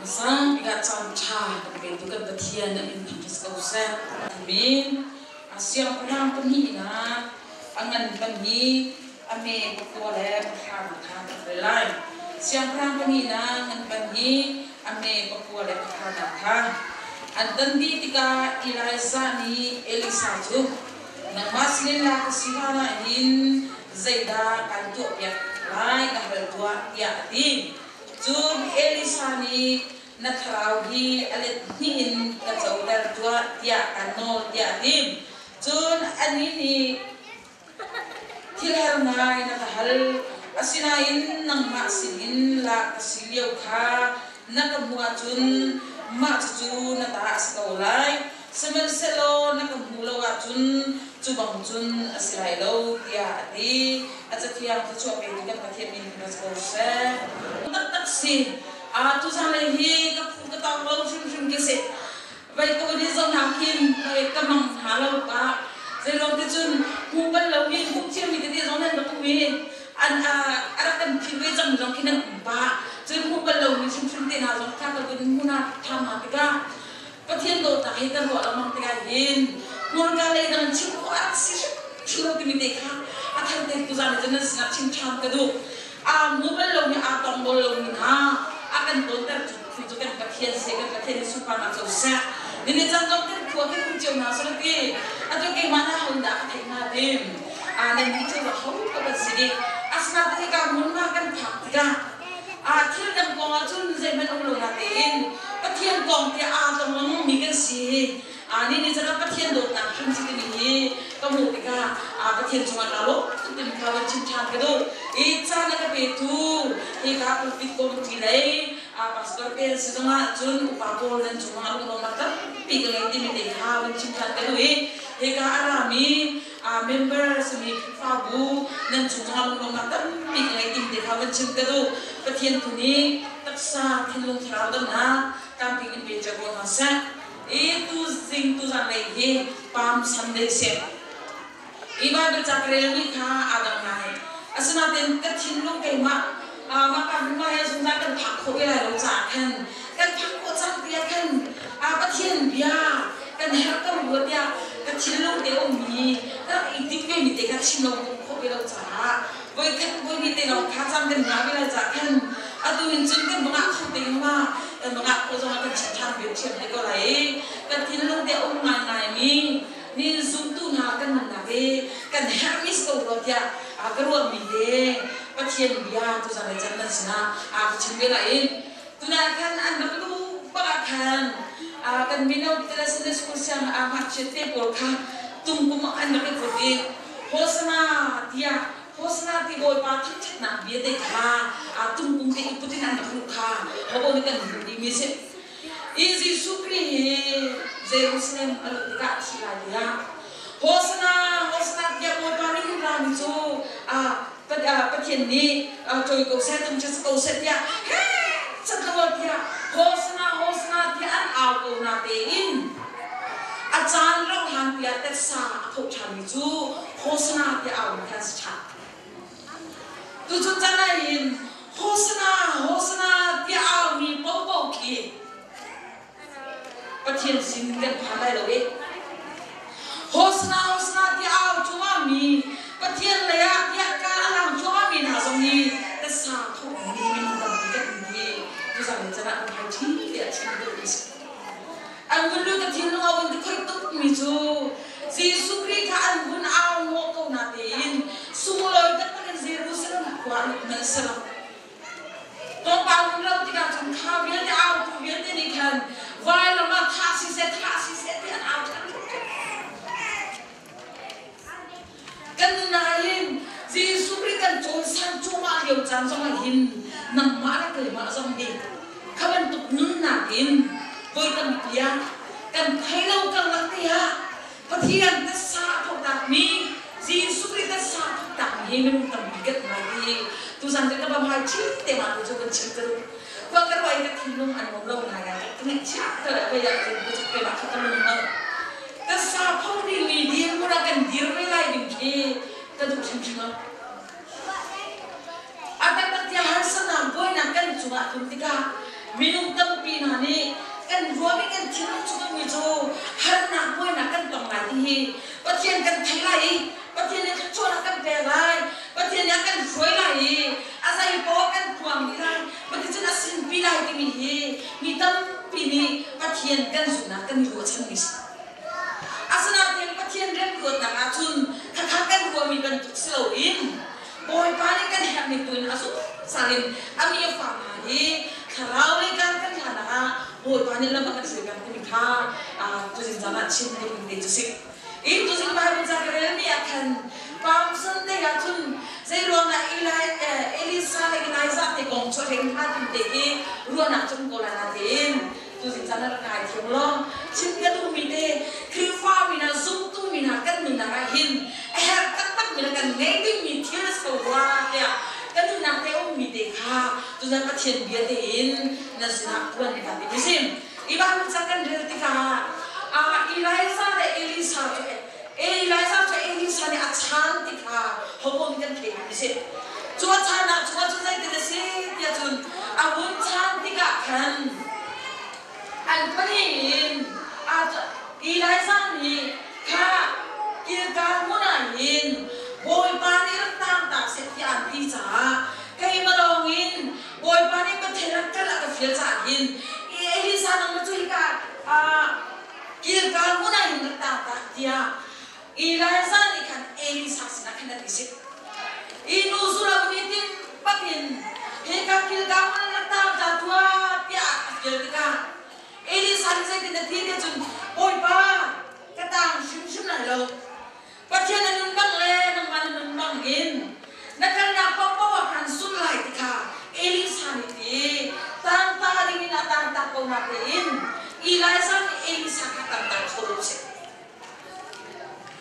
Hmasa bik ah caan ṭha kan petu kan Pathian a min thangṭhat ko seh. Amen. A siangpahrang pahnihnak, a ngan pahnih, a me pakua le pahra kha kan rel lai. Siangpahrang pahnihnak, ngan pahnih, a me pakua le pahra kha. An tan dih tikah Elijah nih Elisha cu, Nangmah sinin lak ka si hlan ah hin zeidah kan tuahpiak lai ka hal tuah, tiah a ti. Cun Elisha nih, Na thlarau hi a let hnih in ka coter tuah, tiah kan nawl, tiah a ti. Cun anih nih, Thil har ngai na ka hal, asinain nangmah sinin lak ka si lio kha na ka hmuh ahcun mah cucu na ta a si ko lai, sihmanhsehlaw na ka hmuh lo ahcun cu bang cun a si lai lo, tiah a ti. A Cathiang thluachuah petu kan Pathian min thangṭhat ko seh. Taktak si. Tuzanlei hi ka phu ka tawng lo hrimhrim khi si. Vai ko ni zong hna khin ka mang hna lo ka. Zeilong ti cun hmu bal lomi hmuh thiammi tete zong nan rak um i an a rak kan phit ve cang zong khi nan um pah. Cun hmuh bal lomi hrimhrim te hna zong kha ka vun hmu hna ṭha hna tikah Pathian dawtnak hi kan ruah lengmang tikah hin hmurka lei dang chim khawh a rak si hrimhrim lo timi te kha a thar te tuzan cun nan sinah chim ṭhan ka duh. Aa hmu bal lomi aa tong bal lomi hna a kan tawnter cu cu kan Pathian si kan Pathian nih sunparnak co seh. Nini caan zong kan khua kan um cio hna sawh ti atu keimah na ho dah ka theih hna tim nan nih cu ho ko kan si dih. Asinain hika hmun ah kan phak tikah thil dang kong ah cun zeihmanh um lo natein Pathian kong tiah aa tong lengmangmi kan si. Ni ni cun Pathian dawtnak hrim si timi hi ka hmuh tikah Pathian cungah kaa lawm tuk timi kha van chim ṭhan ka duh. I caan a ka petu hika pulpit committee lei pastor te an si zongah cun upa pawl nan cungah lunglawmnak tampi ka ngei timi te kha van chim ṭhan ka duh i hika a rami member simi Khrihfabu nan cungah lunglawmnak tampi ka ngei timi te kha van chim ka duh. Pathian tu nih taksa thinlung thlarau damnak tampi in pe cio ko hna seh. I tuzing tuzanlei hi Palm Sunday si. I Bible ca ka relmi kha aa dang ngai. Asinain ka thinlung keimah mah ka hnu he zungzal kan phak khawh ve lai lo caah khan kan phak khawh cang tiah khan Pathian bia kan herh ko rua tiah ka thinlung te ummi ka rak i timh vemi te kha chim lo khawh ve lo caah voikhat voihnih te lawng kha caan kan ngah ve lai caah khan atu in cun kan va ngah kho te ma kan va ngah khawh zongah kan chim ṭhan ve ṭhiam te ko lai i kan thinlung te a um ngaingaimi ni zumtu hna kan nunnak i kan herhmi si ko rua tiah ka ruahmi le Pathian bia tuzan le can nan sinah ka chim ve lai i tunah khan an rak lu bak ah khan kan mino tele Sunday school siang ah ngakchia te pawl kha tungkum an rak i put i Hosana tiah Hosana ti Bawipa thangṭhatnak bia te kha tungkum te i put in an rak luh kha hobo nih kan hmuh dihmi si. I Jesuh Khrih hi Jerusalem a luh tikah a thih lai tiah Hosana Hosana tiah Bawipa nih hin rami cu Pathian nih cawi ko seh tum si ko seh tiah he cat lo tiah Hosana Hosana tiah an au ko na tein a caan rauh hlan tiah tetsa a tho ṭhanmi cu Hosana tiah au mi kha an si ṭhan. Tuchun caan ah hin Hosana Hosana tiah aumi paohpaoh khi Pathian sin kan phan lai lo i Hosana Hosana tiah au cuahmahmi Pathian lei ah tiah ka a lang cuahmahmi hna zong hi tasa thawhmi minung tampi kan um hi tuzan chan ah kan hai ṭhi tiah chim duh mi si. An vun lut a thinlung a vun ti khoih tukmi cu Jesuh Khrih kha an vun au hnawh ko natein sunglawi taktak in Jerusalem khua an hmanh si lo. Tlawmpal hun lo tikah cun kha vialte autu vialte nih khan vailam ah thah siseh thah siseh ti an au ṭhan. Kan nain Jesuh Khrih kan cawnsan cuahmah lio caan zongah hin nangmah le keimah zong nih kha bantuk nunnak in voi tampi ah kan thei lo karlak te ah Pathian tasa thawktakmi Jesuh Khrih tasa thawktakmi hi minung tampi kan ngai ti tuzan cu ka bam hai chin te ma tu cu kan chim ka duh khua ka ruah i ka thinlung an nuam lo ngai ngai ka ngaihchia ka le voi ah cun ka keimah kha ka lung lo ka sapho dingmi dirhmun ah kan dir ve lai ding khi ka duh hrimhrim lo. A taktak tiah harsanak buainak kan cungah tlun tikah minung tampi cu harnak buainak kan tong lai ti hi Pathian kan thei lai i Pathian nih thluachuahnak kan pek lai, Pathian nih a kan hruai lai i a zei poah kan tuang dih lai, Pathian a sinpi lai timi hi mi tampi nih Pathian kan zumhnak kan i ruahchanmi si. Asinain Pathian remruatnak ahcun khakha kan ruahmi bantuk si loin Bawipa nih kan herhmi tu in a zungzal in a mi a fa hna hi thlarau lei kar kan hlannak ah Bawipa nih lam a kan hruai peng timi kha tuzing caan ah chim ka duh te cu si. I tuzing Bible ca ka relmi ah khan Palm Sunday ah cun zei ruangah Eli, Elisa le Elijah te kong cu a hleng hnga tim te khi ruahnak cun ko lai natein tuzing caan ah rak ngai thiam law chim ka duhmi te Khrihfa mi hna zumtu mi hna kan nunnak ah hin a herh taktak mi le kan ngei dingmi thil a si ko rua tiah ka nunnak te ummi te kha tuzan Pathian bia tein na sinah puan ka ti mi si. I Bible ca kan rel tikah Elijah le Elisa cu Elijah cu Elisa nih a chaan ti kha homo nih kan theih mi si. Cu a chaan ah cu cu zeitin a si tiah cun a vun chaan tikah khan an pahnih in Elijah nih kha Gilgal hmun ah hin Bawipa nih rak tangtak seh tiah an ti caah keimah lawng in Bawipa nih Pathian rak kal a ka fial caah hin Elisa nang cu hika Gilgal hmun ah hin rak tang tak tiah Elijah nih khan Elisa sinah khan a ti si. I nu zula nih tim bakin hika Gilgal hmun ah rak tang ta tuah tiah a fial tikah Elisa nih zeitin a ti tiah cun Bawipa ka tang hrimhrim lai lo. Pathian na nun bang le nangmah na nun bang in na kalnak paohpaoh ah khan zulh lai ti kha Elisa nih ti tangta ding in a tangtak ko natein Elijah nih Elisa kha tangtak kho lo seh.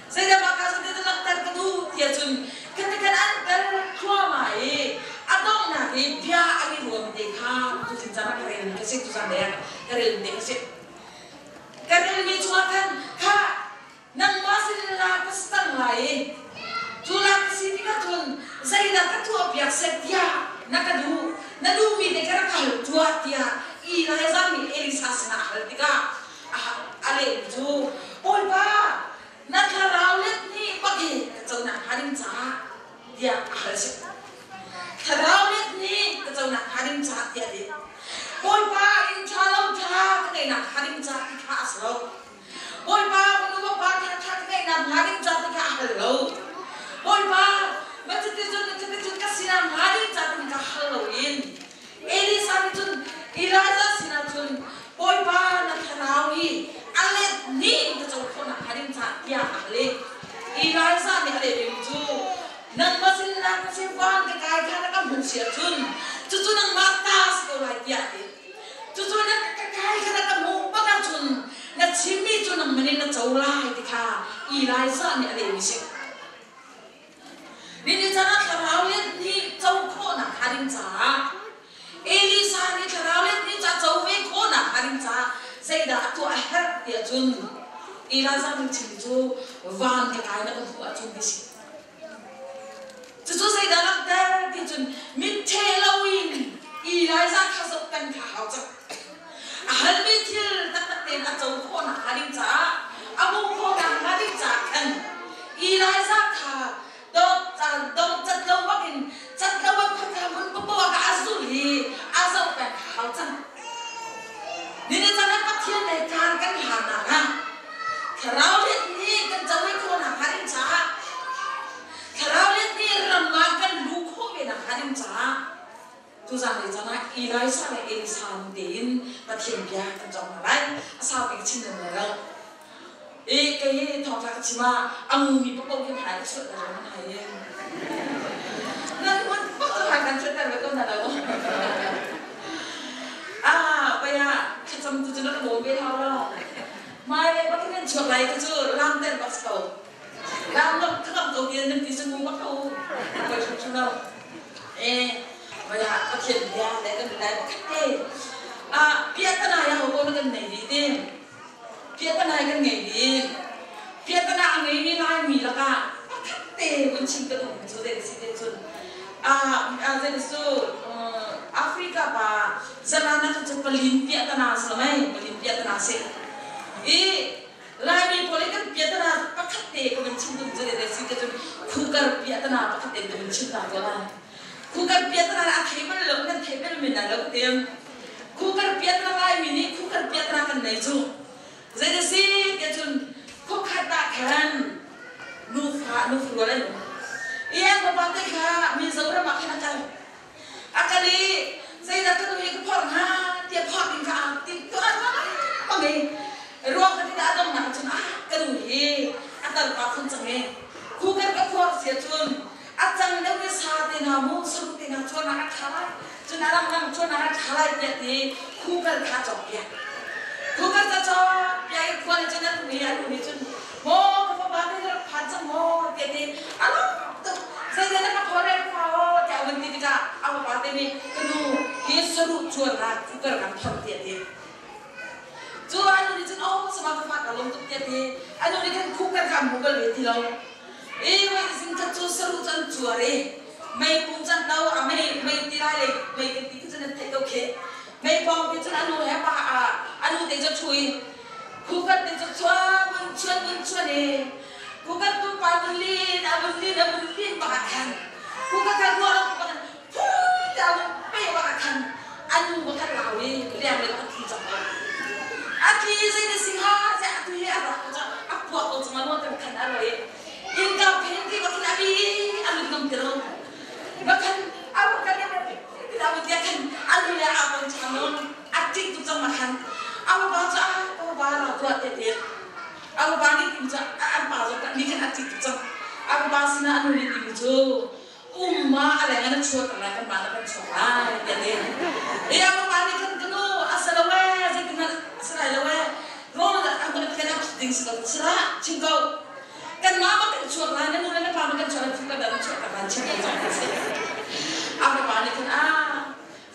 Zeidah mah kha zeidah langhter ka duh tiah cun khatikhan an kal thluahmah i a donghnak i bia an i ruam te kha tuzing caan ah ka rel ka si tuzan lei ah ka rel te ka si. Ka relmi chungah khan kha Nangmah sin la ka si cang lai i cu la ka si tikah cun zeidah ka tuahpiak seh tiah na ka duh, na duhmi te ka rak hal tuah tiah Elijah nih Elisa sinah a hal tikah a lehmi cu, Bawipa, na thlarau let nih bak hi ka conak hnga ding caah tiah a hal si. Thlarau let nih ka conak hnga ding caah tiah a ti. Bawipa, inn ṭha lo ṭha ka ngeihnak hnga ding caah ti kha a si lo. Bawipa fanu vapa ṭhaṭha ka ngeihnak hnga ding ca ti kha a hal lo. Bawipa, ma cuticun cuticun ka sinah hnga ding ca tin ka hal loin Elisa nih cun Elijah sinah cun Bawipa na thlarau hi a let ning ka co khawhnak hnga ding ca tiah a leh. Elijah nih a leh ding cu nangmah sinah ka si van ka kai kha na ka hmuh si ahcun cucu nangmah ta si ko lai tiah a ti. Cucu na ka kai kha na ka hmuh bak ahcun na chimmi cu nangmah nih na co lai ti kha Elijah nih a lehmi si. Nihin caan ah thlarau let nih co khawhnak hnga ding caah Elisa nih thlarau let nih ca co ve khawhnak hnga ding caah zeidah a tuah a herh ti ahcun Elijah nih chim cu van ka kai na ka hmuh ahcun ti si. Cucu zeidah langhter ti cun mitṭheh loin Elijah kha zoh peng kha hau cang. A halmi thil taktak tein a co khawhnak hnga ding caah a hmuh khawhnak hnga ding caah khan Elijah kha dong cat lo bakin cat lo bak kha hmun paoh ah a zulh i a zoh peng kha hau cang. Nihin caan ah Pathian lei kar kan hlannak ah Thlarau let nih kan co ve khawhnak hnga ding caah Thlarau let nih ram ah kan luh khawh ve nak hnga ding caah tuzan lei caan ah Elijah le Elisa nu tein Pathian bia kan cawng hna lai. A saupi ka chim lem lai lo. I kei thawngtha ka chim ah a ngumi paoh khi hai ka chuah ter nan hai in. Nan hmun pak cu hai kan chuah ter ve ko hna lo. Ah, paya thlacam tu cu na ka bawm ve hau lo. Hmailei bak in nan chuak lai ka cu lam ter bak si ko. Lam bak thangam ko ti nan ti cu ngu bak ko. Koi hrim lo. Eh, paya Pathian bia le kan lai pakhat te. Ah, bia tanai ah ho na kan nei di ti. Piahtana kan ngei dih. Piahtana a ngeimi Laimi lakah pakhat te vun chim ka duhmi cu zei si te cun zei cu Africa pa zalan ah cu palin piahtana si lo mei palin piahtana si. I nei cu. Zei na si tiah cun khuakhat ah khan nufa nufurual an um. I an fapa te kha Mizoram ah khan a kal. A kal i zeidah ka nu hi ka phorh hnga tiah phorh ding kha aa timh tuah bang i ruang ka ti a donghnak cun ah ka nu hi a talpa khun cang i khu kan ka phuar sia cun a cang deuh i sa te hna mu saruk te hna chuahnak a ṭha lai cun a langlang chuahnak a ṭha lai tiah ti khu kal kha cawk piak khu kal ca cawk piak i khua nih cun a nu i a nu nih cun maw ka fapa te rak phan cang maw tiah ti a lawm tuk zeidah na ka phorel khua aw tiah a vun ti tikah a fapa te nih ka nu hi saruh cuannak cukar kan phorh tiah ti cu a nu nih cun oh sama ka fa ka lawm tuk tiah ti a nu nih khan khukar kha a hmu bal ve ti lo i voi zing khat cu saruh cu an cuar i meipung can to a mei mei ti lai le mei kan ti khi cun an theih ko khi mei pawng ti cun a nu he pa a nu te cu ṭhu i Khukat te cu chuan vun chuan vun chuan i khukat tu pa vun lin a vun lin a vun lin bak ah khan khukat kha ruah lo bak phu te a vun pe bak ah khan a nu bak khan lau i leng le bak a thi cang ko a thi zei na si hnga tiah atu hi a rak ko cang a puak ko cang a ruang kan khan a roi innka phen ti bak khin a bi a lut ngam ti lo bak khan a rak kan ti a vun tiah khan a nu le a bon chan a ṭih tuk cang ma khan a pa cu a pa ra tuah te te a pa nih tim cu an pa zong nih khan a ṭih tuk cang a pa sinah a nu nih timi cu umma a leng an chuak lai kan mah na kan chuak lai tiah ti e a pa nih khan ka nu a sa lo e zeitin a sa lai lo e rawl an kan kan a ding si lo sira chim ko kan mah ma kan chuak lai na nu le na pa ma kan chuak lai kan dan chuak kan chim ko cang a pa nih khan a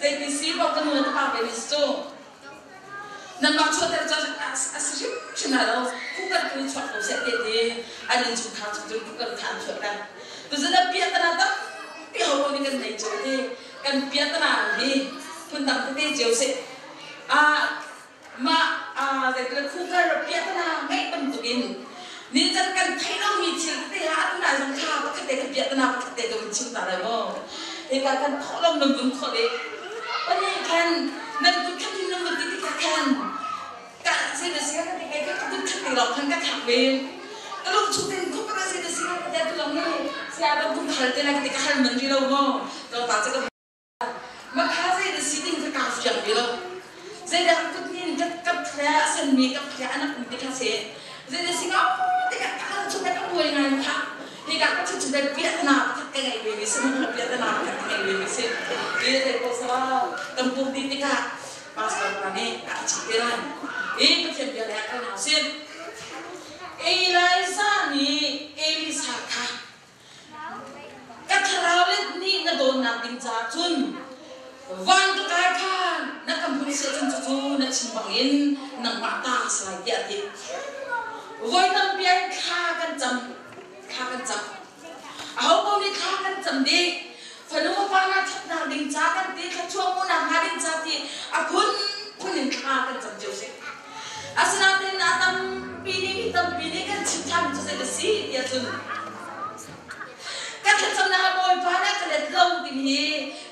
Zeiti si maw ka nu le ka pa ve nih cu nanmah chuahter cu a si hrimhrim lai lo khukan tu chuak ko seh te ti an innchungkhar chung cun khukan kha an chuahter tuzan ah piahtana tampi ho nih kan nei cio ti kan piahtana hi phundang tete cio si mah zeitin khukar piahtana ngeih bantukin nincan kan theih lomi thil tete ha atu nai zong kha pakhat te ka piahtana pakhat te ka vun chim ta lai maw hika kan thawhlawm nan vun khawh i pani khan nan kut khat in nan vun ti tikah khan ka zei na si ka ti kai ka kut khat te lawng khan ka khak ve ka lung chung ten khup ka zei na si ka ti tu lawng ni sia ban kum hal te lai ka ti ka hal man ri lo maw ka pa ca ka Makha zei na si ding kha kaa fiang ti lo. Zeidah ka kut nih ka ka phre a senmi ka phre a nak um ti kha si. Zeidah si ngau ti ka ka chung ka buai ngai kha. Hi ka ka chung chung piahtana pakhat ka ngei ve mi si mu piahtana pakhat ka ngei ve mi si. Hi zei ko sa kan pum ti tikah pastor pa nih a ka chim te lai. I Pathian bia le kal hna sin. Eliza nih Elisa kha Ka thlarau let nih na dawnnak ding caah cun van ka kai kha na ka hmuh si ahcun cucu na chim bangin nangmah ta a si lai tiah a ti. Voi tampi ah thla kan cam, thla kan cam. Aho paoh nih thla kan cam dih. Fanu fapa hna ṭhatnak ding ca kan ti, thluachuah hmuhnak hnga ding ca ti a phunphun in thla kan cam cio si. Asinain a tampi nih mi tampi nih kan chim ṭhan cu zei a si tiah cun kan thlacamnak ah Bawipa nih a ka let lo timi hi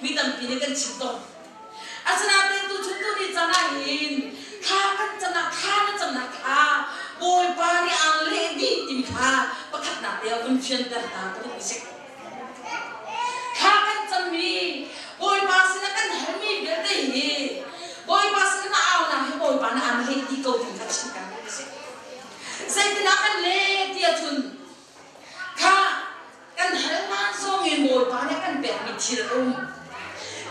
mi tampi nih kan chim tawn. Asinain tuchun tu ni cang ah hin thla kan camnak thla na camnak kha Bawipa nih aan leh dih timi kha pakhatnak te ah vun fianter ta ka duh si. Thla kan cammi Bawipa sinah kan halmi vialte hi Bawipa sinah na aunak hi Bawipa nih aan leh dih ko ti kha chim kan duh si. Zeitinah kan leh ti ahcun kha kan hal hlan zong in Bawipa nih kan pekmi thil a um.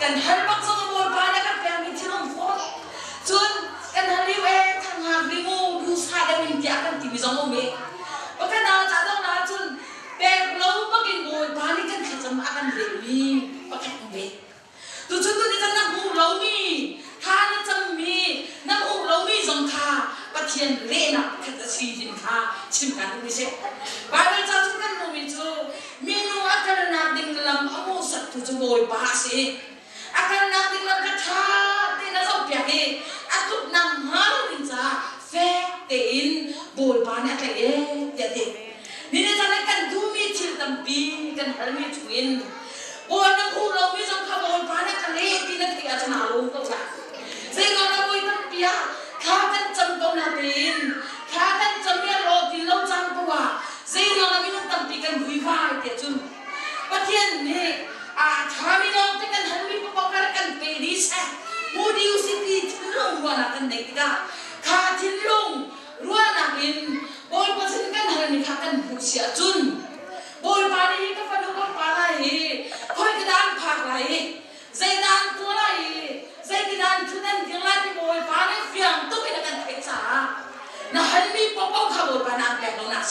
Kan hal bak zong in Bawipa nih kan pekmi thil a um fawn. Cun kan hal liu e thanghak limu dusa deuh in tiah kan timi zong a um i pakhat ah ca dong ahcun pek lo bakin Bawipa nih kan thlacam a kan lehmi pakhat um ve. Tuchun tu nih cun na hmuh lomi, tha na cammi, na hmuh lomi zong kha Pathian lehnak pakhat a si tin kha chim kan duhmi si. Bible ca chung kan hmuhmi cu minung a kalnak ding lam a hmuhsaktu cu Bawipa a si. A kalnak ding lam kha ṭha tein a zohpiak i a tluknak hnga lo ding caah fek tein Bawipa nih a tlaih e tiah a ti. Nihin caan ah kan duhmi thil tampi kan halmi chungin Bawi na hmuh lomi zong kha Bawipa nih ka leh ti na theih ahcun aa lawm ko lai. Zeiruangah voi tampi ah thla kan cam ko.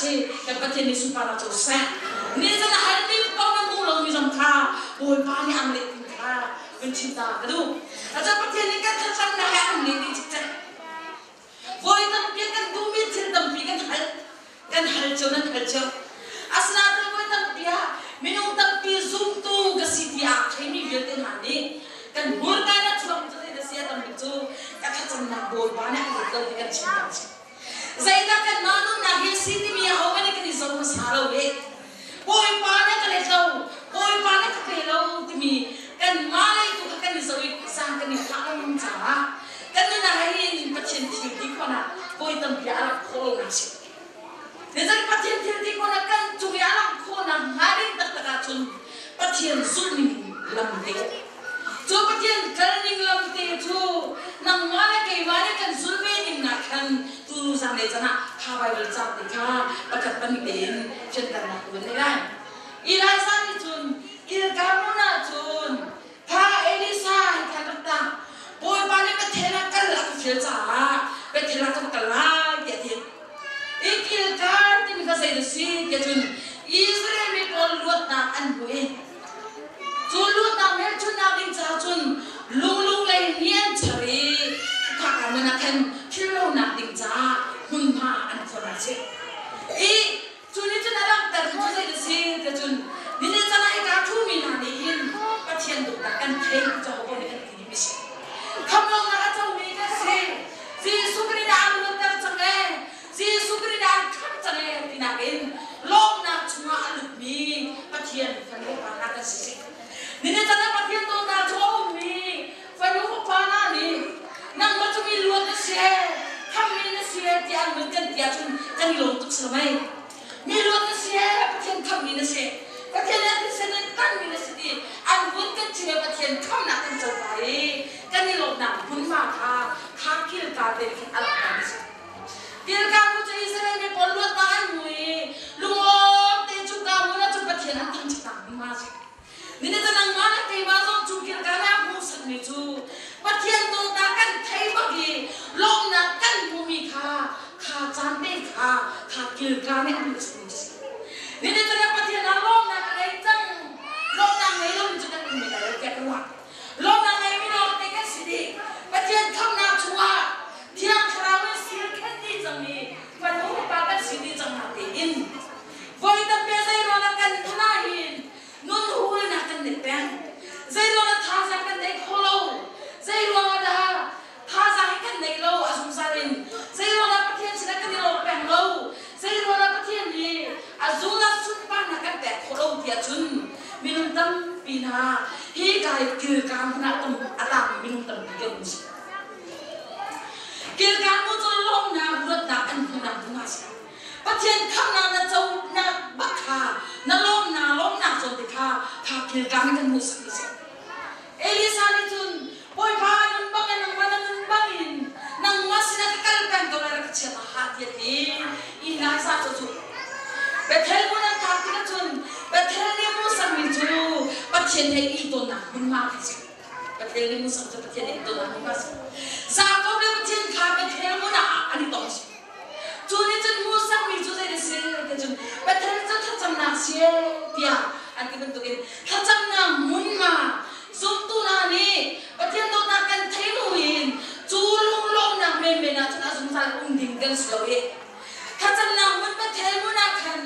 Si. Kan Pathian nih sunparnak cu seh. Ni zan a halmi ko na hmu lomi zong kha Bawipa nih ang leh ding kha vun chim ta ka duh. Aca Pathian nih kan thlacamnak he an leh dih cikcek. Voi tampi kan duhmi thil tampi kan hal. Kan hal cio nan hal cio. Asinain voi tampi ah minung tampi zumtu ka si ti aa theimi vialte hna nih kan hmurka in a chuak cu zei dah si a tam bik cu ka thlacamnak Bawipa nih a let lo ti kan chim kan chim. Zeidah kanmah nunnak hi a si timi aho nih kan i zoh hmasa lo i Bawipa nih ka let lo, Bawipa nih ka pe lo timi kanmah lei tu kha kan i zoh i zang kan i thlah lengmang caah kan nunnak hin Pathian thil ti khawhnak voi tampi a rak khawh lonak si. Zeicahtiah Pathian thil ti khawhnak kan cung i a langh khawhnak hnga ding taktak ahcun Pathian zulhning lam te cu Pathian kalning lam te cu nangmah le keimah nih kan zul ve ning nak khan tu zanlei caan ah kha Baibal ca te kha pakhat pahnih tein fianternak ka vun nei lai. Elijah nih cun Gilgal ah cun Tha Elisa hi khan rak tah Bawipa nih Bethel ah kal a ka fial caah Bethel ah ka va kal lai tiah a ti. I Gilgal timi kha zei dah si tiah cun Israel mi pawl luatnak an hmu i cu luatnak hmelchunhnak ding caah cun lunglung lei ni an char i khaka man ah khan philhlonak ding caah hmunhma an khuar a si. I Cu nih cun a langhter cu zei a si ti cun nihin caan ah hika ṭhumi hna nih hin Pathian dawtnak kan thei ti cu aho nih kan ti dih mi si. Khamhlonak a comi kan si. Jesuh Khrih nih aan luatter cang ee, Jesuh Khrih nih aan khamh cang ee tinak in lawmhnak chungah a lutmi Pathian fanu fapa hna kan si si. Nihin caan ah Pathian dawtnak cu a ummi fanu fapa hna nih nangmah cu mi luat na si ee, khamhmi na si ee tiah an vun kan ti ahcun kan i lawm tuk si lo mei? Mi luat na si ee, Pathian khamhmi na si. Pathian nih a thisen in tanmi na si ti an vun kan chim i Pathian khamhnak kan co lai i kan i lawmhnak hmunhma kha kha kilka te khin a langhter mi si. Kilka mu cu Israel mi pawl luatnak an hmu i lungawm te cu ka hmun ah cun Pathian an thangṭhatnak hmunhma a si. Nini cu nangmah le keimah zong cu Gilgal ah hmuhsakmi cu Pathian dawtnak kan thei bak i lawmhnak kan hmumi kha kha caan te kha kha Gilgal nih a hmuhsakmi cu si. Nini cu Pathian ah lawmhnak ka ngei cang. Lawmhnak ngei loin cu kan um men lai lo tiah ka ruah. Lawmhnak ngeimi lawngte kan si dih. Pathian khamhnak chungah Thiang Thlarau in sil khenh dih cangmi fanu fapa kan si dih cang hna tein voi tampi zeiruang ah kan nun ahhin nun hulnak kan nei peng. Zeiruang ah thazaang kan nei kho lo. Zeiruang ah dah thazaang hi kan nei lo a zungzal in. Zeiruang ah Pathian sinah kan i lawm peng lo. Zeiruang ah Pathian nih a zungzal sunparnak kan pek khawh lo tiah cun minung tampi hna hi kai kilka hmun ah tam a tangmi minung tampi kan um si. Kilka mu cu lawmnak luatnak an hmuhnak hmun ah si. Pathian khamhnak na conak bak kha na lawmnak lawmnak zawn te kha kha kilka in kan hmuhsak mi si. Elisa nih cun Bawipa nun bangin nangmah na nun bangin nangmah sinah ka kal peng ko lai rak ka chia ta hlah tiah ti Eliza cu cu Bethel hmun an phak tikah cun Bethel nih hmuhsak mi cu Pathian he i tonnak hmunhma kha si. Bethel nih hmuhsak cu Pathian he i tonnak hmunhma si. Jakob le Pathian kha Bethel hmun ah an i tong si. Cu nih cun hmuhsakmi cu zei a si ti cun Pathian cu thlacamnak si tiah an ti bantukin thlacamnak hmunhma zumtu hna nih Pathian dawtnak kan thei buin cu lunglawmhnak menmen ah cun a zungzal um ding kan si lo i thlacamnak hmun Bethel hmun ah khan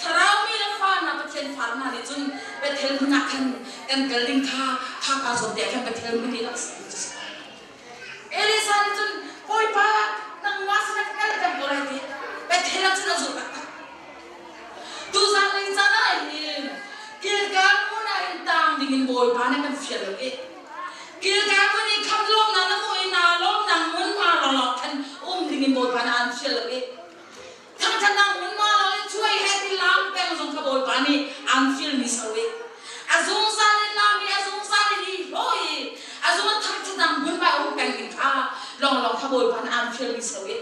thlarau mi le fa hna Pathian fa hna nih cun Bethel hmun ah khan kan kal ding kha kha ka zawn te ah khan Bethel hmun i rak si Elisa nih cun Bawipa nangmah sinah ka kal peng ko lai ti Bethel ah cun a zulh taktak. Tuzan lei caan ah hin Gilgal hmun ah hin tang dingin Bawipa nih kan fial lo i Gilgal hmun i kham lawmnak na hmuh i naa lawmnak hmunhma lawnglawng khan um dingin Bawipa nih aan fial lo i Thangṭhatnak hmunhma lawng in chuai he ti lam peng zong kha Bawipa nih aan fialmi si lo i a zungzal in lami a zungzal in i hlaw i a zung in thangṭhatnak hmunhma um peng ding kha lawnglawng kha Bawipa nih aan fialmi si lo i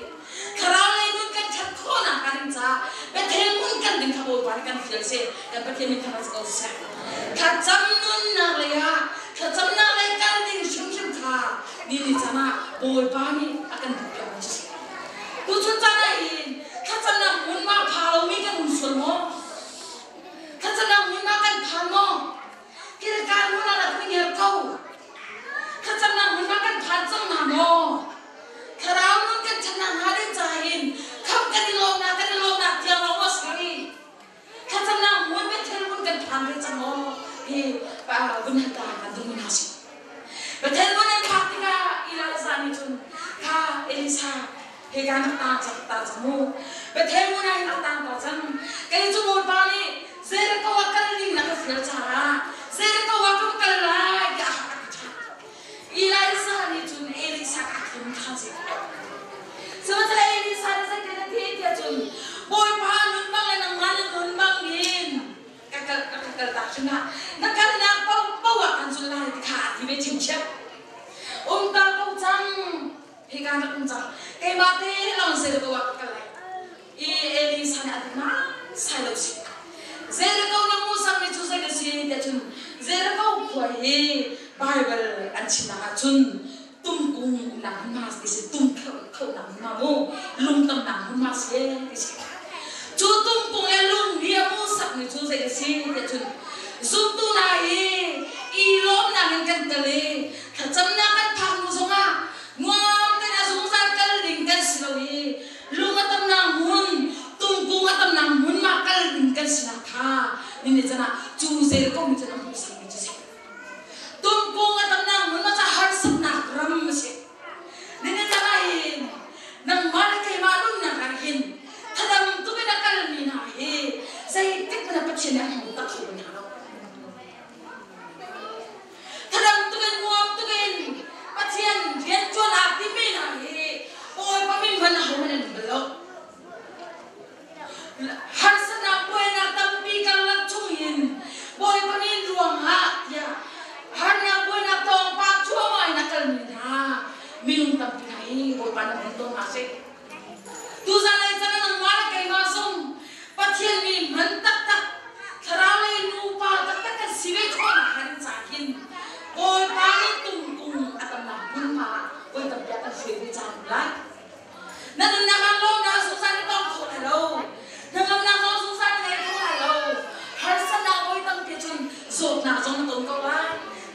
thlarau lei nun kan ṭhat khawhnak hnga ding caah Bethel hmun kan ding kha Bawipa nih kan fial si kan Pathian min thangṭhat ko seh. Thlacam nunnak lei ah thlacamnak lei kal ding hrimhrim kha ni ni caan ah Bawipa nih a kan duhpiakmi cu si. Tuchun caan ah hin thlacamnak hmunhma pha lomi Elisa hika na tang cang ta cang mu. Bethel hmun ah hin ka tang ta cang. Kei cu Bawipa nih Jericho ah kal ding na ka fial caah Jericho ah ka va kal lai tiah a ka ṭhah. Elijah nih cun Elisa ka thim ṭhan si. Sihmanhsehlaw Elisa nih zeitin a ti tiah cun Bawipa nun bang le nangmah na nun bang in ka kal ka kal tak hrim ah na kalnak paohpaoh ah kan zulh lai ti kha a ti ve ṭhiamṭhiam. Um ta ko cang. Hika na um cang. Keimah te lawng Jericho ah ka kal lai. I Elisa nih a ti ma sai lo si. Jericho na mu sang mi cu zei ka si tiah cun Jericho khua hi Bible an chimnak ah cun tumkung umnak hmunhma ti si tum khonak hmunhma mu lung tamnak hmunhma si ti si. Cu tumkung le lung hi a mu sak mi cu zei ka si tiah cun zumtu hna hi i lawmnak in kan kal i thlacamnak kan phak hnu zongah nuam tein a zungzal kal ding kan si lo i lung a tamnak hmun tumkung a tamnak hmun mah kal ding kan sinak kha ni can ah cu zel ko mi cun a hmuh sakmi cu si. Tumkung a tamnak hmun ma ca harsatnak ram a si. Nini can ah hin nangmah le keimah nunnak ah hin thadam tuk in a kalmi hna hi zeitik hmanh ah Pathian nih a hmang tak kho hna lo. Thadam tuk in nuam tuk in Pathian rianṭuan aa timi hna hi Bawipa min hmanh ahohmanh an um bal lo. Harsatnak buainak tampi karlak chungin Bawipa min ruangah tiah harnak buainak thawngpang cuahmah in a kalmi hna minung tampi hna hi Bawipa na hman tawn hna sih. Tuzan lei chan ah nangmah le keimah zong Pathian mi hman taktak thlarau lei nupa taktak kan si ve khawhnak hnga ding caah hin Bawipa nih tungkung a tamnak hmunhma ah voi tampi a kan hruai ve cang lai. Na nunnak ah lawmnak zungzal na tong kho lai lo. Hnangamnak zong zungzal na ngei kho lai lo. Harsatnak voi tampi cun zawtnak zong na ton ko lai.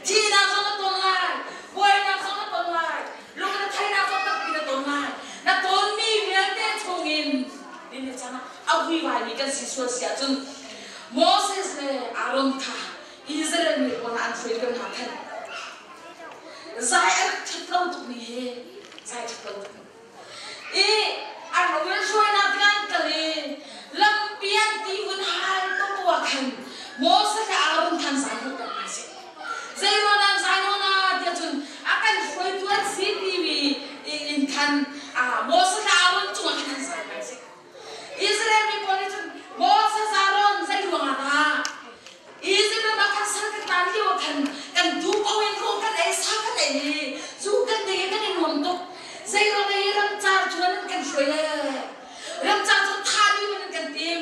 Thihnak zong na ton lai. Buainak zong na ton lai. Lungretheihnak zong tampi na ton lai. Na tonmi vialte chungin ni chan ah a vuivaimi kan si sual si ahcun Moses le Aaron kha Israel mi pawl an hruai kan hna khan zai a rak ṭhat lo tukmi hi zai ṭhat lo tuk i an rak hruainak tikah an kal i lampi an ti hun hal to ah khan Moses le Aaron khan zai hnawh kan hna sih. Zeiruang dah zai hnawh na tiah cun a kan hruaitu an si timi in khan Moses le Aaron cungah khan an zai hna sih. Israel mi pawl nih cun Moses Aaron zeiruang ah dah Egypt ram ah khan sal kan taan lio ah khan kan duh paoh in rawl kan ei sa kan ei i cu kan ding i kan i nuam tuk. Zeiruang ah hi ramcar cu an kan hruai le ramcar cu tha dih man an kan tim.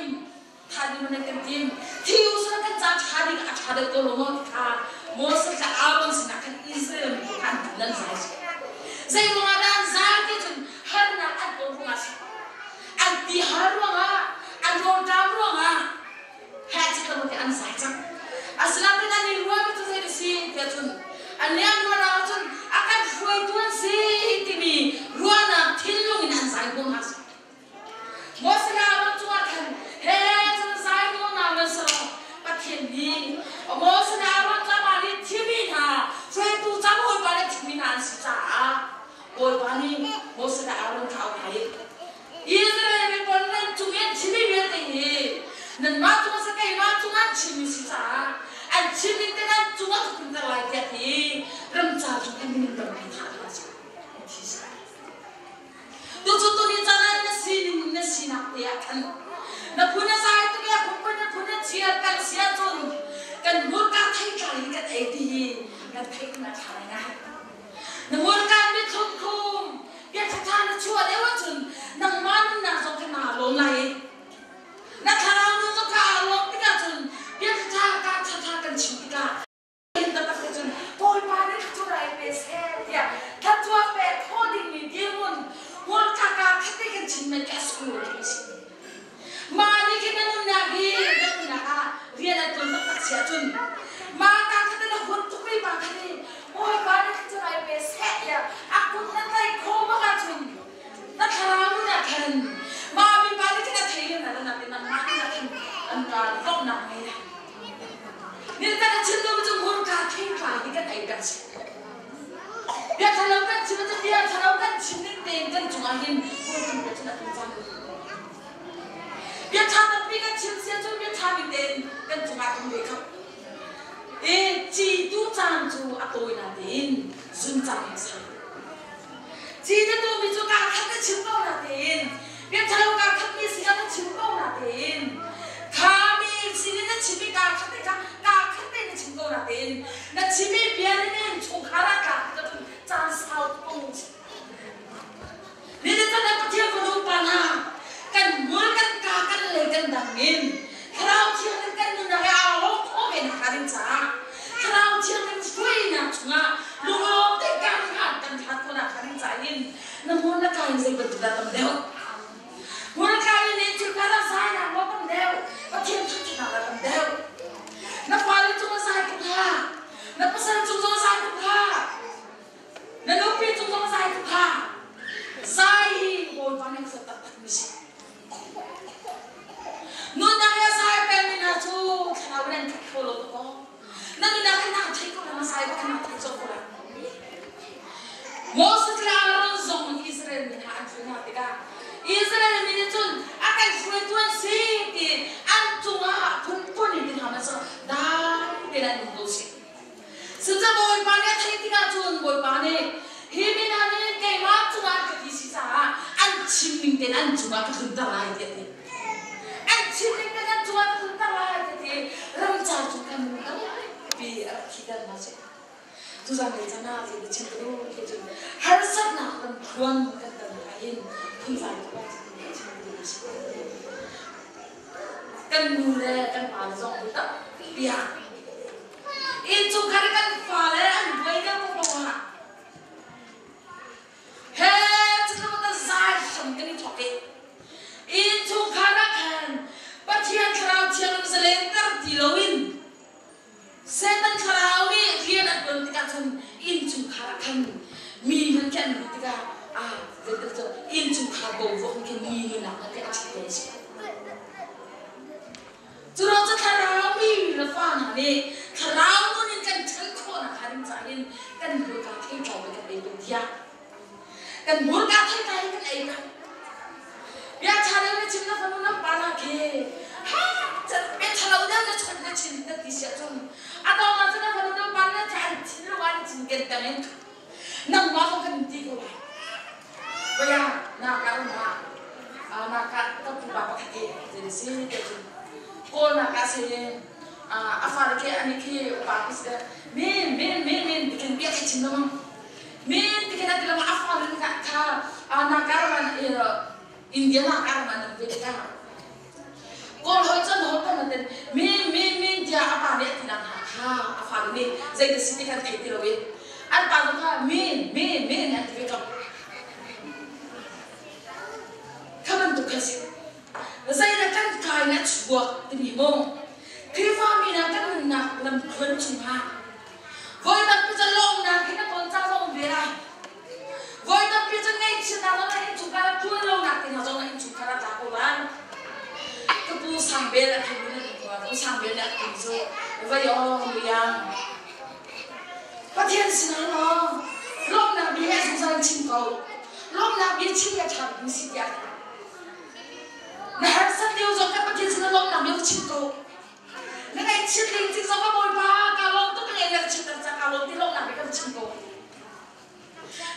Tha dih man an kan tim. Thi usana kan ca ṭha ding a ṭha deuh ko lo maw ti kha Moses le Aaron sinah khan Israel mi kha an nan zai si. Zeiruang ah dah an zai ti cun harnak an ton ruangah a si. An ti har ruangah, an rawlṭam ruangah heh caklo te an zai cang. Asinain an i ruahmi cu zei a si tiah cun an liang ruahnak ahcun a kan hruaitu an si timi ruahnak thinlung in an zai huam hna. Moses le Aaron cungah khan he cun zai nawl hna man selaw Pathian nih Moses le Aaron cu amah nih thimi hna hruaitu ca Bawipa nih thimi hna an si caah Bawipa nih Moses le Aaron kha a auh hna i Israel mi pawl nan cung i an chimmi vialte hi nanmah cungah si keimah cungah an chimmi si caah an chimning te nan cungah ka tlunter lai tiah ti ramcar chung khan minung tampi thah hna cu an thi si lai. Tuchun tuni caan ah na sining na sinak te ah khan na phun a zai tuk i a phun na phun a chia kan si ahcun kan hmurka theitlai in kan ei ti hi kan theih na ṭha ngai. Na hmurka mithlum khum bia ṭhaṭha na chuah lio ahcun nangmah nunnak zong kha naa lawm lai i na thlarau nun zong kha aa lawm tikah cun bia ṭhaṭha ka ṭhaṭha kan chim tikah taktak te cun Bawipa nih thluachuah rai pe seh tiah thluachuah pek khawh dingmi dirhmun hmurka kaa khat te kan chim men ka school ti si. Mah nih khin na nunnak hi na nunnak ah rian an tuan taktak si ahcun mah ka khat na hun tuk mi pa khat i Bawipa nih thluachuah rai pe seh tiah a kut na tlaih khawh bak ahcun na thlarau nun ah khan mah mipa nih khin a thei na na na nangmah nih khin an ka lawmhnak ngei lai. Niltan a chim cu hmurka thingtlai hi kan ei kan si. Bia thalo kan chim cu bia thalo kan chim ning tein kan cu. ah hin kawl kan ruah cun a kan caan Bia ṭha tampi kan chim sia cun bia ṭha bik tein kan cungah kan ve kho. I ci tu caan cu a tawi natein zun caan a sau. Ci na tumi cu kaa khat na chim ko natein bia ṭhalo kaa khat mi sinah na chim ko natein kha mi sinin na chim i kaa khat te kha kaa khat te na chim ko natein na chimi bia nih chungkhar ah tlak tikah cun caan sau tuk Nihin ah Pathian fanu pa hna kan hmur kan ka kan lei kan dang in Thlarau Thianghlim kan nunnak he aa lawm khawh ve nakhnga ding caah Thlarau Thianghlim hruainak chungah lunglawm te kan hlat kan hlat khawh nakhnga ding caah hin na hmur na ka in zei bantuk dah tam deuh? Hmur na ka in in thil kha zai nak maw tam deuh? Pathian thangṭhatnak dah tam deuh? Na fale cung ah zai tuk hlah. Na pasal cung zong zai tuk hlah. Na nupi cung zong zai tuk hlah. Zai hi Bawipa nih a taktak mi si. Nunnak he zai pengmi hna cu thlarau in an khat kho lo tuk aw. Na nunnak he naa thei ko la, na zai bak naa thei cawk ko la. Moses le Aaron zong Israel mi hna an hruai hna tikah Israel mi nih cun a kan hruaitu an si ti an cungah phunphun in ti hna hmanh dai tein an um ko si. Cucu Bawipa nih a theih tikah cun Bawipa nih hi mi hna nih keimah cungah an ka ti si caah an chim ning tein an cungah ka tlunter lai tiah a ti. An chim ning tein an cungah ka tlunter lai tiah a ti. Ramcar cu kan tampi a rak thiter hna si. Tuzan lei caan ah zei chim ka duh ti cun harsatnak lam thluan kan ton ahhin phunzai tuk ah chim ka duh si. Kan nu le kan pa le zong tampi ah Innchungkhar i kan fale an buai deuh paoh ah he cutluk in zai hram kan i thawk i innchungkhar ah khan Pathian Thlarau Thianghlim zalenter ti loin Satan thlarau nih rian a ṭuan tikah cun innchungkhar ah khan mi hmanh khi an luh tikah ah zeitin cu innchungkhar boruak nih khin mi nunnak hmanh khi a ṭhit tawn si. Curuang cu thlarau mi le fa hna nih thlarau nun in kan ṭhan khawhnak hnga ding caah hin kan hmurka theitlai in kan ei peng tiah kan hmurka theitlai in kan ei peng. Bia ṭha deuh na chim na fanu na pa hna khi ha bia ṭha lo deuh na chawnh na chim na ti si ahcun a dong ah cun na fanu na pa na ṭha an thinlung ah an cinken peng in nangmah zong kan ti ko lai. Baya na ka um ah na ka ka pupa pakhat hi zei si te cun kawl na ka se a fale khi ani khi upa khi si min min min min tikin bia khi chim lengmang min tikin a ti lengmang a fale ka kha na ka man India na ka man an ve ka kawl hoi cun hoi kan ten min min min tiah a pa nih a ti nak hna kha a fale nih zei da si ti khan thei ti lo in an pa zong kha min min min an ti ve ko kha bantuk kha si zei da kan kai na chuak timi mu Khrihfa mi hna kan nunnak lamthluan chungah voi tampi cu lawmnak hi na tawn ca zong ve lai voi tampi cu ngaihchiatnak zong na innchungkhar ah ṭuan lonak te hna zong na innchungkhar ah tla ko lai ka pu Sangbel a thei nan um pu Sangbel nih a ti cu vai aw muyang Pathian sinah law lawmhnak bia he zungzal in chim ko lawmhnak bia chim hi a ṭha bikmi si tiah na harsat lio zong kha Pathian sinah lawmhnak bia va chim ko na ngaihchiat ling cing zong ka Bawipa ka lawm tuk ka ngei na ka chimter ca ka lawm ti lawmhnak bia ka va chim ko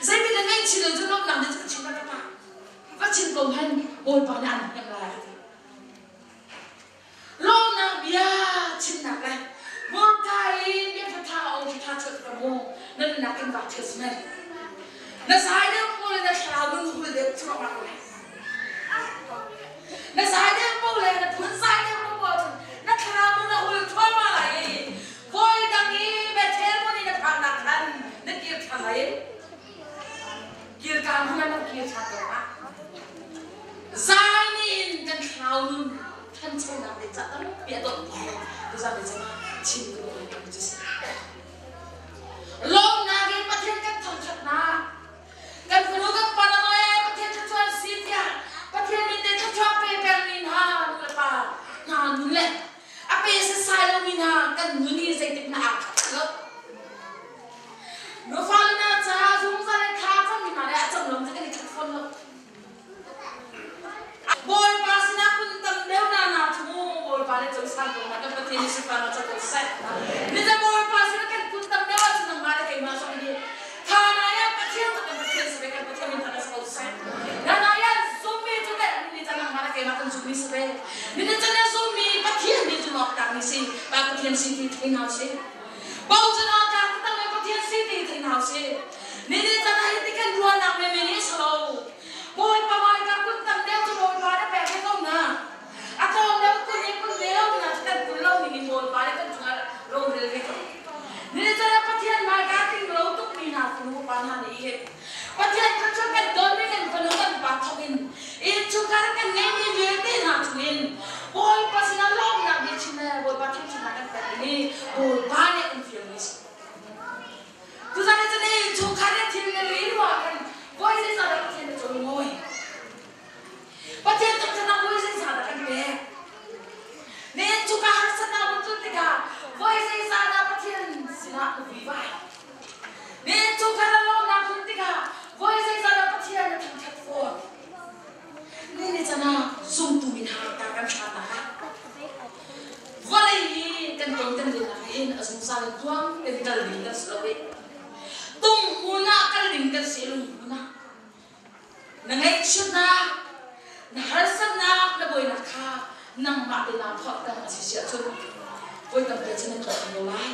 Zeitin na ngaihchih lo cu lawmhnak nih cun chim ka pa va chim ko hen Bawipa nih an hnem lai a ti lawmnak bia chimnak le hmurka in bia ṭha aw ṭha chuah ka mu na nunnak in vak thil smen na zai deuh po le na thlarau nun hul deuh chuak lai na zai deuh po le na phun zai deuh po po cun na thlarau nun a hul thluahmah lai i Hawi dang i Bethel hmun i na phaknak khan na kir ṭhan lai. Kilkaan hmun ah na kir ṭhan ko ah. Zai nih in kan thlarau nun ṭhanchonak le ca tampi a dawt ti tuzan ni cang ah chim ka duh mi cu si. Lawmnak in Pathian kan thangṭhatnak kan fanu kan pa na nawi Pathian thluachuah si tiah Pathian min te thluachuah pe pengmi hna nu le pa hna nun le A pe setsai lomi hna kan nun hi zeitik na aa khat lo. Nufa le na caah zungzal in thla a cammi hna le a cam lo cu kan i khat fawn lo. sunparnak co ko seh. Ni Bawipa sin kan kun tam deuh ahcun nangmah le keimah zong nih Thanai ah Pathian cu kan Pathian si ve, kan Pathian min thang si ko seh. Thanai ah zummi cu le ni can nangmah le keimah kan zummi si ve. Ni can na zummi Pathian nih zumh awk tlakmi si, Pa Pathian si ti thei hna usih. Bochan awk tlak taktak le Pathian si ti thei hna usih. Ni can ah hi ti kan ruahnak menmen hi a si lo. Bawipa hmaika kun tam deuh cu Bawipa na pek ve ko na. A tlawm deuh kun i kun ve lo na cu kan kun lo ning in Bawipa nih kan cungah rorel ve ko. Nihin Pathian hmaika ting lo tukmi hna fanu pa hna nih hin Pathian thluachuah kan donmi kan fanu kan pa thawk in innchungkhar kan ngeihmi vialte hna chungin Bawipa sinah lawmhnak bia chim le Bawipa thangṭhatnak kan pek ding hi Bawipa nih an fialmi a si. Tuzan ah cun innchungkhar le thil le ri ruah kan voi zeizah dah Pathian na cawl ngawi. Pathian thangṭhatnak voi zeizah dah kan pek. Na innchungkhar harsatnak um cun tikah voi zeizah dah Pathian sinah na vuivai. Na innchungkhar a lawmnak hun tikah voi zeizah dah Pathian na thangṭhat fawn. Ni ni can ah zumtu mi hna ta kan hlannak ah vawlei hi kan ton kan lennak hin a zungzal in tuang kan kal ding kan si lo i tung hmun ah kal ding kan si lung hmun ah na ngaihchiatnak na harsatnak na buainak kha nangmah te naa phorhter a si si ahcun voi tampi cun na tuah lo lai.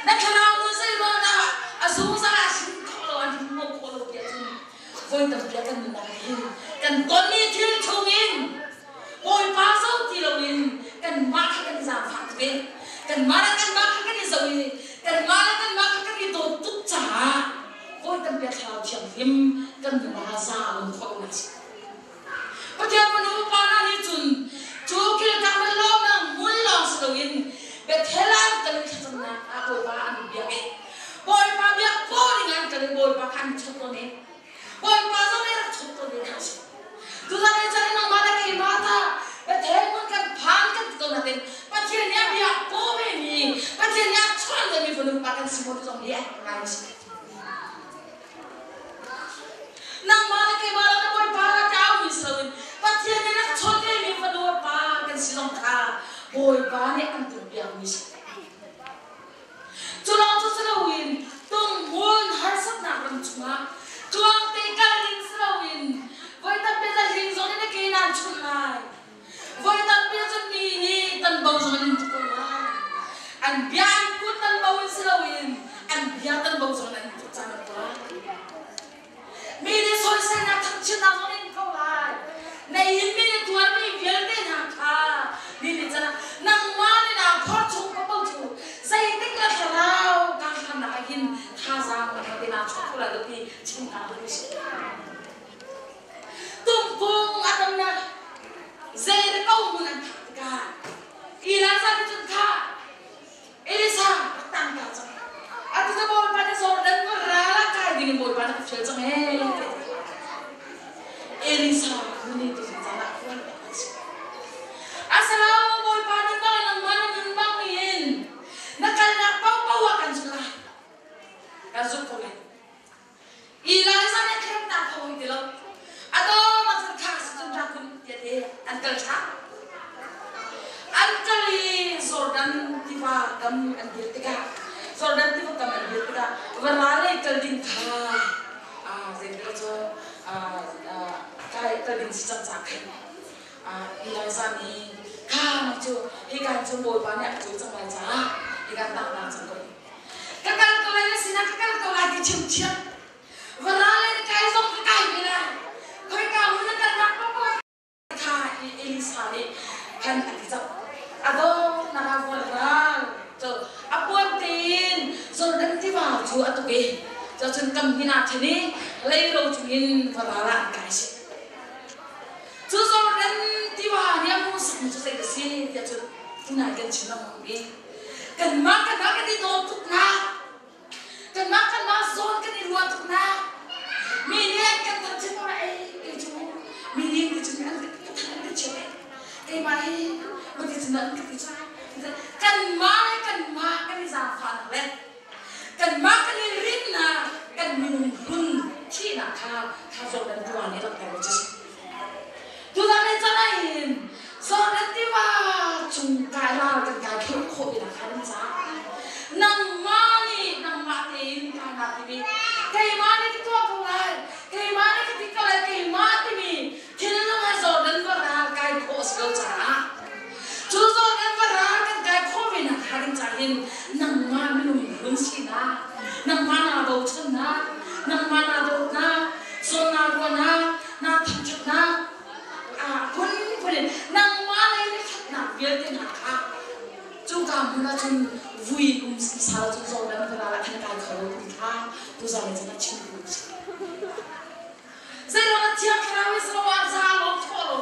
Na thlarau nun zeimaw dah a zungzal ah hrin khawh lo an hrin khawh lo ti ahcun voi tampi ah kan nunnak ah hin kan tonmi thil chungin Bawipa zo ti loin kanmah kha kan zaangfah tuk i kanmah le kanmah kha kan i zoh i kanmah le kanmah kha kan i dawt tuk caah voi tampi ah Thlarau Thianghlim kan nunnak ah za a um khawh lo si. Pathian fanu pa hna nih cun cu kilkam le lawmnak hmun lawng si loin Bethel ah an kal i thlacamnak ah Bawipa an biak i Bawipa biak paw ding an kal i Bawipa kha an chawt tawn i Bawipa zong nih rak chawt tawn ding hna si. Tuzan ni chan nangmah le keimah ta Bethel hmun kan phan kan ti tawn natin Pathian nih a biak paw ve mi Pathian nih a chuan ve mi fanu pa kan si maw ti zong hi a ngai si. Nangmah le keimah le Bawipa rak ka aumi si loin Pathian nih rak chawn ve mi fanu pa kan si zong kha Bawipa nih an tuahpiakmi si. Cu lawng cu si loin tunghmun harsatnak ram chungah tluangte kal ding si loin voi tampi zahling zong in na ke naan chunh lai. Voi tampi cun mi nih tanbo zong in tuk ko lai. An bia an kut tanbo in si loin an bia tanbo zong in an tuk caan an tuah. Mi nih soiselnak thangchiatnak zong in ko lai. Na in mi nih tuarmi vialte hna kha mi nih cun nangmah nih naa phor chung paoh cu zeitik le thlarau kaa hlannak ah hin thazaang na te naa chuah kho lai lo ti chim hna duh si. Tungkung a tamnak zei ko hmun an phak tikah Elijah nih cun kha Elisa rak tang ta cang. Atu cu Bawipa nih Jordan ral ah kai ding in Bawipa nih ka fial cang ee. Elisa nuni tu caan ah kuan a si. Asalo Bawipa nun bang nangmah na nun bang in na kalnak paohpaoh ah kan zul lai. Kan zul ko lai. Elijah nih khremnak kha hoi ti lo. A dawnak cun kha si cun rak kun tiah te an kal ṭhan. An kal i Jordan tiva kam an dir tikah Jordan tiva kam an dir tikah vara lei kal ding kha zeitil cu kai kal ding si cang ca khin Elijah nih kha cu hika cu Bawipa nih a cu cang lai caah hika tangnak cang ko. Ka kal ko lai na sinah ka kal ko lai ti chimchiam. Vara le na kai zong ka kai ve lai. Khoika hmun na kalnak paoh kha Elisa nih khan a ti cang. A dawtnak ah vual ral. Cu a puan tein Jordan tiva cu a tuk i cun kam hin ah khin i leiro cungin varal ah an kai si. Cu Jordan tiva nih a hmuhsakmi cu zei a si tiah cun tunai kan chim lengmang i Kanmah kanmah kan i dawt tuk nak. Kanmah kanmah zawn kan i ruah tuk nak. Mi nih an kan thangṭhat ma ei kei cu mi nih mi cu an ka thang an ka chiat ei. Keimah hi mati cun an ka ti cu. Kanmah le kanmah kan i zaangfahnak le kanmah kan i rinnak kan minung hlun thihnak kha kha Jordan tiva nih langhter mi cu si. Tuzan le caan ah hin Jordan tiva cung kai ral kan kai kho. cun vui in um sa lo cun Jordan va ral ah khan kai kho lo ti kha tuzan le cun a chim duh. Zeiruang ah Thiang Thlarau hi silo ah za lawng thawh lo.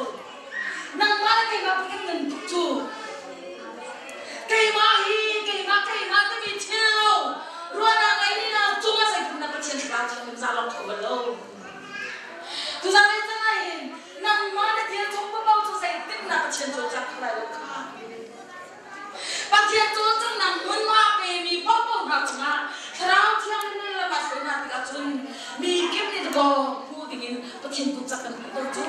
Nangmah le keimah kan ngan tuk cu. Keimah hi keimah keimah timi thil lo ruahnak ngei ni na cungah zeitindah Pathian Thlarau thiang za lawng thawh bal lo. Tuzan le cang ah hin nangmah na thil cung paoh cu zeitindah Pathian cawlcangh kho lai lo kha. Pathian cawlcanghnak hmunhma a pemi paohpaoh hna cungah Thlarau Thianghlim nih lam a hruai hna tikah cun mi kip nih dakaw hmu dingin Pathian kut cak kan hmuh ko cu.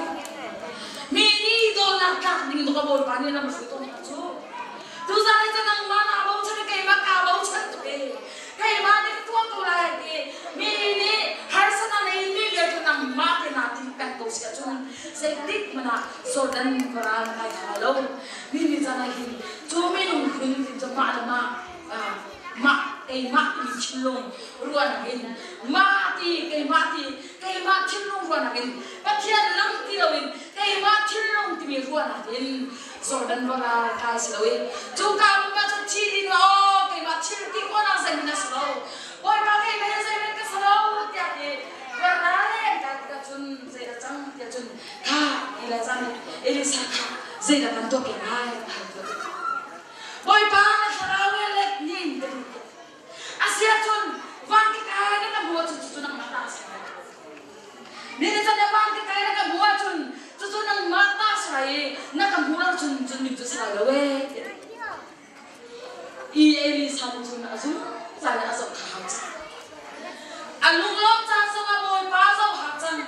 Mi nih dawtnak tlak ding dakaw Bawipa nih lam a hruai tawn hna cu. Tuzan hi cu nangmah naa bochan i keimah kaa bochan tuk i keimah nih ka tuah ko lai ti mi nih harsatnak nei mi vialte nangmah te naa tim peng ko si ahcun zeitik hmanh ah Jordan varal na kai kho lai lo. Mi nih caan ah hin cu minung phun tin cu mah le mah mah keimah timi thinlung ruahnak in mah ti keimah ti keimah thinlung ruahnak in Pathian lam ti loin keimah thinlung timi ruahnak in Jordan varal kai si lo i cu ka hmun ah cun thi din aw keimah thil ti khawhnak zeihmanh a si lo Bawipa keimah hi zeihmanh ka si lo tiah ti varal an kai tikah cun zeidah cang tiah cun Kha Elijah nih Elisa kha zeidah kan tuah piak lai a hal tuah. Bawipa na thlarau he let nin ka duh tuk. Asiahcun van ka kai na ka hmu ahcun cucu nangmah ta a si lai. Ni ni can van ka kai na ka hmu ahcun cucu nangmah ta a si lai i na ka hmu lo cun cun min cu si lai lo ee. I Elisa nih cun a zungzal in a zoh kha hau cang. A lunglawmh caan zongah Bawipa zoh hau cang.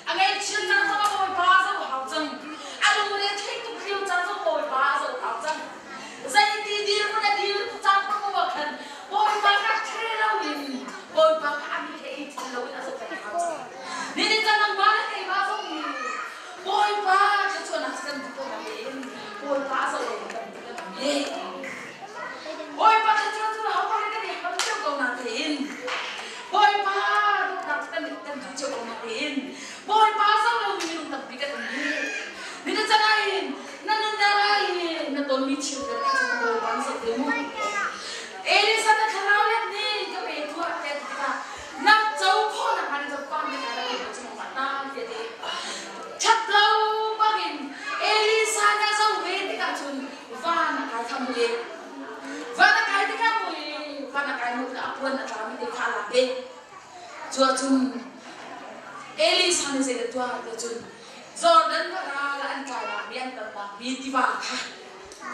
A ngaihchiatnak zongah Bawipa a zoh hau cang. A lungre a theih tuk lio caan zong Bawipa a zoh hau cang. Zeiti dirhmun a dir caan paoh ah khan Bawipa kha the loin Bawipa kha a mi he i then loin a zoh peng hau cang. Nihin caan nangmah le keimah zong nih Bawipa thluachuahnak cu kan duh ko nain Bawipa a zoh loin kan duh kan um i Bawipa thluachuah cu ho paoh nih kan i hal cio ko natein Bawipa dawtnak cu kan kan duh cio ko natein Bawipa zoh lomi minung tampi kan um i nina can ah hin na nunnak ah hin na tonmi thil vialte cu Bawipa nih zoh te mu. Elisa na thlarau let nih ka pe tuah tiah ti tikah na co khawhnak hnga ding cu pam te kai la cu mah ta tiah ti ṭhat lo bangin Elisa nih a zoh ve tikah cun van a kai kha mui van a kai tikah mui van a kai mu tikah a puan a tlami te kha a lak ve cu ahcun Elisa nih zeidah tuah tiah cun Jordan ral an tlainak mi an tamnak mi tiva kha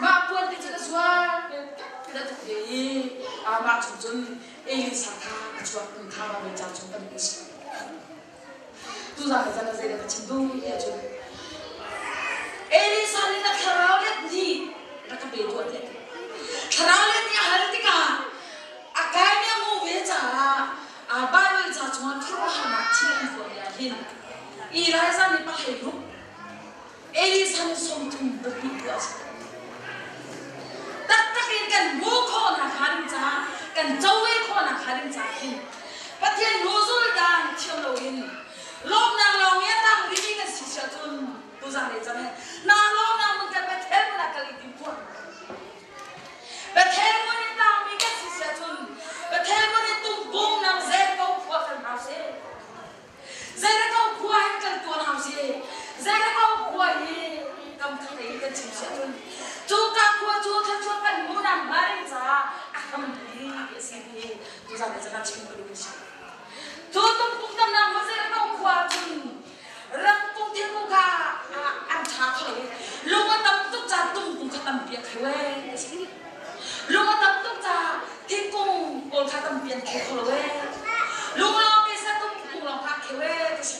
mah puan te cun a zuar ti a tuk ve i mah chung cun Elisa kha a chuak kum kha Baibal ca chung tampi si. Tuzan le zan ah zeidah ka chim duh ti ahcun Elisa nih na thlarau let nih rak ka pe tuah tiah ti. Thlarau let nih a hal tikah a kaimi a hmuh ve caah Baibal ca chungah khuaruahharnak thil an tuahmi ah hin Elijah nih pahlei ruk Elisa nih 32 tuah a si. Taktak in kan hmuh khawhnak hnga ding caah, kan co ve khawhnak hnga ding caah hin Pathian hnuzul dan thiam loin lawmnak lawng i a tang rihmi kan si si ahcun tuzan le cang na lawmnak mun kan Bethel mun ah kal i tim tuah. Bethel mun i tangmi kan si si ahcun Bethel mun i tungkung nang zel ko khua kan hau si. Zeireko khua hin kan tuan hau si. Zeireko khua hi kam khat in kan chim si ahcun cuka khua cu thluachuah kan hmuh nak hnga ding caah a hrampi a si ti tuzan ah cun chim ka duh si. Cu tumkung tamnak hmun zeireko khua cun ramkung thingkung kha an ṭha kho i lung a tam tuk caah tumkung kha tampi a kheu ee a si. Lung a tam tuk caah thingkung pawl kha tampi an kheu kho lo ee. Lung lawng i satum kung lawng kha a kheu ee ti si.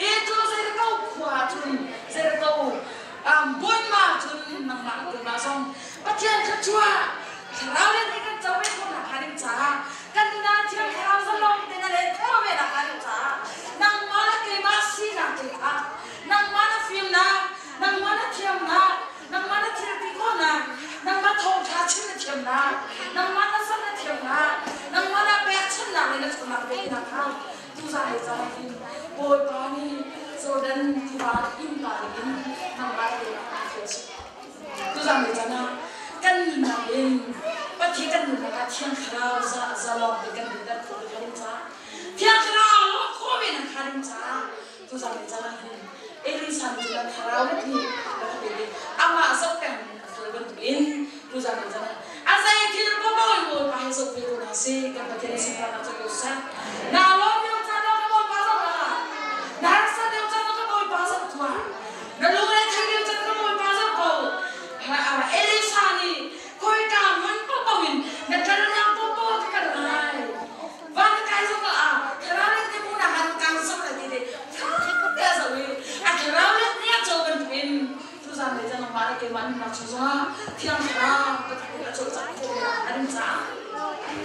E cu Jericho khua cun Jericho Burma cun nangmah na keimah zong Pathian thluachuah thlarau le nih kan co ve khawhnak hnga ding caah kan nunah Thiang Thlarau zalong tein a len khawh ve nak hnga ding caah nangmah le keimah sinak te kha nangmah na fimnak nangmah na thiamnak nangmah na thil ti khawhnak, nangmah thawngṭha chim na thiamnak, nangmah na zam na thiamnak, nangmah na pekchanhnak le na chawnak peknak kha tuzan le caan hin Bawipa nih Jordan tiva innka in nangmah le keimah kan fial si. Tuzan le caan ah kan nunnak in Pathian Pathian kan nunnak ah Thiang Thlarau zalong te kan dinter khawh ve ding caah Thiang Thlarau lawng khawh ve nak hnga ding caah tuzan le caan ah hin Elisa nih cun thlarau le thi rak pe i amah zoh peng a fel bantukin tuzan le caan ah a zei thil paoh in Bawipa he zoh ve ko hna sih. Kan Pathian sunparnak cu ko seh. Na lawm lio caan ah ka Bawipa zoh hlah. Na harsat lio caan ah ka Bawipa zoh tuah. Na lungre theih lio caan ka Bawipa zoh ko. Elisa nih khawika hmun paohpaoh in na kalnak paohpaoh ka kal lai. Van ka kai zong ah thlarau let ni hmuhnak ah ka zoh lai ti te te a zoh i a thlarau let ni a co bantukin tuzan le cang mah le keimah nunnak chung zongah Thiang Thlarau Pathian a cawlcangh khawh a ding caah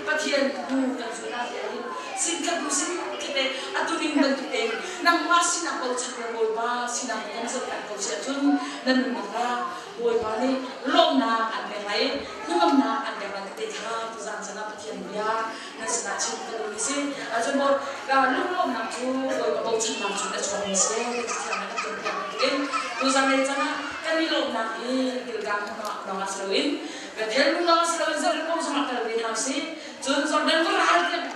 Pathian hnu kan zul ah tiah hin sin khat hnu sin khat te atu ning bantuk tein nangmah sinak bochan le Bawipa sinak kan zohter ko si ahcun nan nunnak ah Bawipa nih lawmhnak an pek lai i hnangamnak an pek lai tete kha tuzan chan ah Pathian bia nan sinah chim ka duhmi si. Ahcun maw lunglawmhnak cu Bawipa bochannak cun a chuakmi si ti Cathiang nih a kan cawnpiak bantukin tuzan lei chan ah kan i lawmhnak hi Gilgal lawng ah si loin Bethel lawng si loin Jericho zongah kal ve hna usih. Cun Jordan va ral tiang.